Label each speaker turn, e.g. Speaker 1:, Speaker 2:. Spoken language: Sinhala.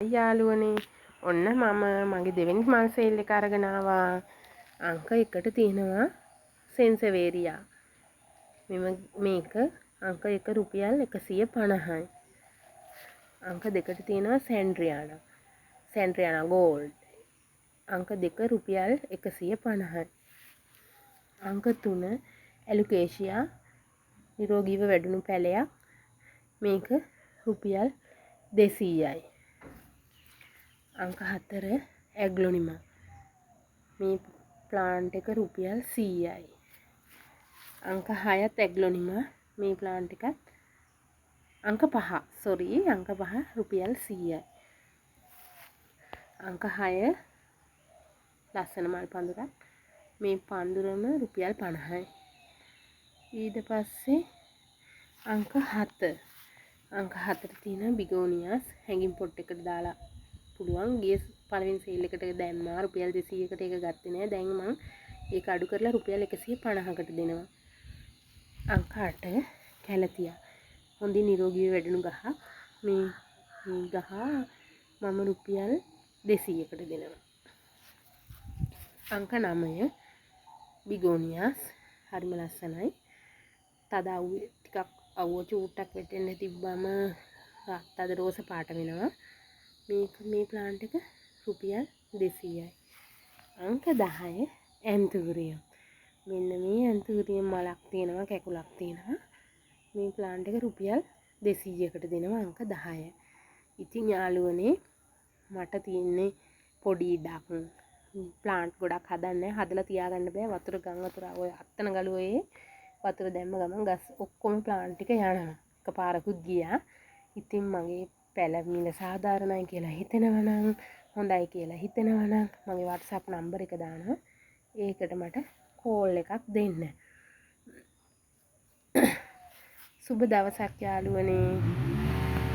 Speaker 1: යාළුවනේ, ඔන්න මම මගේ දෙවෙනි මල් සේල් එක අරගෙන ආවා. අංක 1ට තියෙනවා සෙන්සවේරියා. මේක අංක 1 රුපියල් 150යි. අංක 2ට තියෙනවා සැන්ඩ්‍රියානා. සැන්ඩ්‍රියානා ගෝල්ඩ්. අංක 2 රුපියල් 150යි. අංක 3 ඇලුකේෂියා නිරෝගීව වැඩුණු පැලයක්. මේක රුපියල් 200යි. අංක 4 ඇග්ලොනිමා. මේ ප්ලාන්ට් එක රුපියල් 100යි. අංක 6ත් ඇග්ලොනිමා. මේ ප්ලාන්ට් එකත් අංක 5, සොරි, අංක 5 රුපියල් 100යි. අංක 6 ලස්සන මල් පඳුරක්. මේ පඳුරම රුපියල් 50යි. ඊට පස්සේ අංක 7. අංක 7ට තියෙන බිගෝනියාස් හැංගින් පොට් එකට දාලා පුළුවන්. ගිය පළවෙනි සේල් එකට දැම්මා රුපියල් 200කට, ඒක ගත්තේ නෑ. දැන් මං ඒක අඩු කරලා රුපියල් 150කට දෙනවා. අංක 8 කැලතියා. හොඳින් නිරෝගීව වැඩුණු ගහක්. මේ ගහ මම රුපියල් 200කට දෙනවා. අංක 9 බිගෝනියාස් හරිම ලස්සනයි. තද අවුවේ ටිකක් අවුව චූට්ටක් වැටෙන්න තිබ්බම තද රෝස පාට වෙනවා. මේ ප්ලාන්ට් එක රුපියල් 200යි. අංක 10 ඇන්තූරියම්. මෙන්න මේ ඇන්තූරියම් මලක් තියෙනවා, කැකුලක් තියෙනවා. මේ ප්ලාන්ට් එක රුපියල් 200කට දෙනවා අංක 10. ඉතින් යාළුවනේ, මට තියෙන්නේ පොඩි ඉඩක්. ප්ලාන්ට් ගොඩක් හදන්නේ, හදලා තියාගන්න බෑ. වතුර, ගම් වතුර, ඔය අත්තන ගලුවේ වතුර දැම්ම ගමන් ගස් ඔක්කොම ප්ලාන්ට් ටික යනවා. එකපාරකුත් ගියා. ඉතින් මගේ පැල මිල සාධාරණයි කියලා හිතෙනවා නම්, හොඳයි කියලා හිතෙනවා නම්, මගේ WhatsApp number එක දානවා. ඒකට මට කෝල් එකක් දෙන්න. සුබ දවසක් යාළුවනේ.